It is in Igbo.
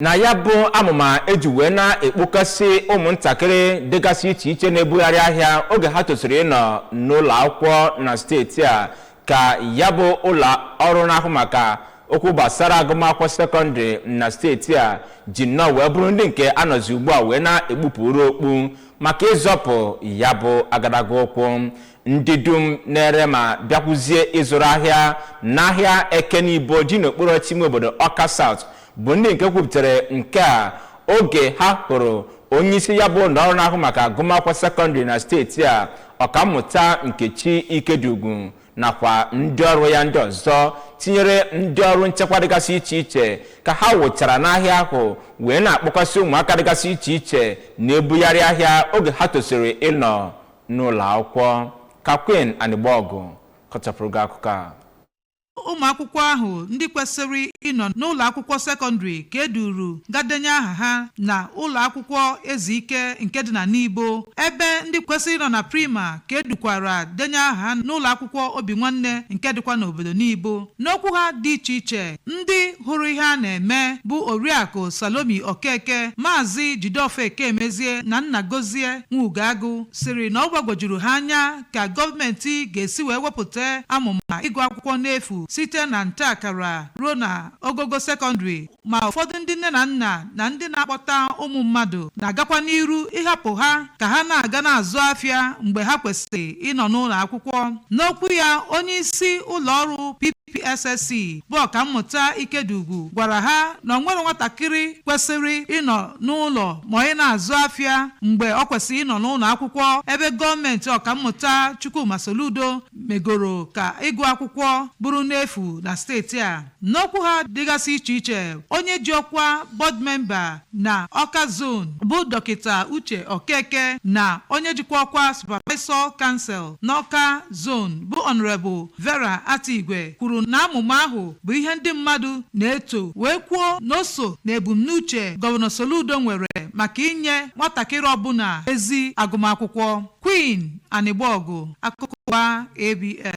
Na ya bụ amụma eji wee na-ekpokasị ụmụntakịrị dịgasị iche iche na-ebugharị ahịa oge ha tosiri ịnọ n'ụlọ akwụkwọ na steeti a, ka ya bụ ụlọ ọrụ na-ahụ maka okwu gbasara agụmakwụkwọ sekọndịrị na steeti a ji nnọọ wee bụrụ ndị nke anọzi ugbu a wee na-egbupụrụ okpu maka ịzọpụ ya bụ agadaga ụkwụ ndị dum na-ere ma bịakwuzie ịzụrụ ahịa n'ahịa Eke Nibo dị n'okpuru ọchịchị ime obodo Ọka South, bụ ndị nke kwupụtara nke a oge ha hụrụ onyeisi ya bụ ụlọ ọrụ na-ahụ maka agụmakwụkwọ sekọndịrị na steeti a, Ọkammụta Nkechi Ikedugwu, nakwa ndị ọrụ ya ndị ọzọ, tinyere ndị ọrụ nchekwa dịgasị iche iche, ka ha wụchara n'ahịa ahụ wee na-akpọkasị ụmụaka dịgasị iche iche na-ebugharị ahịa oge ha tosiri ịnọ n'ụlọ akwụkwọ. Ka Queen Anịgbọgụ kọchapụrụ gị akụkọ a. Ụmụ akwụkwọ ahụ ndị kwesịrị ịnọ n'ụlọ akwụkwọ sekọndịrị ka e duru gadenye aha ha na ụlọ akwụkwọ Ezike nke dị na Nibo, ebe ndị kwesịrị ịnọ na prima ka edukwara denye aha ha n'ụlọ akwụkwọ Obi Nwanne nke dịkwa n'obodo Nibo. N'okwu ha dị iche iche, ndị hụrụ ihe a na-eme bụ Oriakụ Salomi Okeke, Maazị Jideofor Ekemezie na Nna Gozie Nwugoagụ siri na ọ gbagwojuru ha anya ka gọọmenti ga-esi wee wepụta amụma ịgụ akwụkwọ n'efu site na nta akara ruo na ogogo sekọndịrị, ma ụfọdụ ndị nne na nna na ndị na-akpọta ụmụ mmadụ na-agakwa n'iru ịhapụ ha ka ha na-aga na-azụ afịa mgbe ha kwesịrị ịnọ n'ụlọ akwụkwọ. N'okwu ya, onye isi ụlọ ọrụ PPSSC bụ Ọkammụta Ikedugwu gwara ha na ọ nwere nwatakịrị kwesịrị ịnọ n'ụlọ ma ọ na-azụ afịa mgbe ọ kwesịrị ịnọ n'ụlọ akwụkwọ, ebe gọọmenti Ọkammụta Chukwuma Soludo megoro ka ịgụ akwụkwọ bụrụ n'efu na steeti a. N'okwu ha dịgasị iche iche, onye ji ọkwa board member na Ọka Zone bụ Dọkịta Uche Okeke na onye jikwa ọkwa Supervisor Council n'Ọka Zone bụ Honorable Vera Atigwe kwuru na amụma ahụ bụ ihe ndị mmadụ na-eto, wee kwuo na o so na ebumnuche Gọvanọ Soludo nwere maka inye nwatakịrị ọbụla ezi agụmakwụkwọ. Queen Anịgbọgụ, akụkọ ụwa ABS.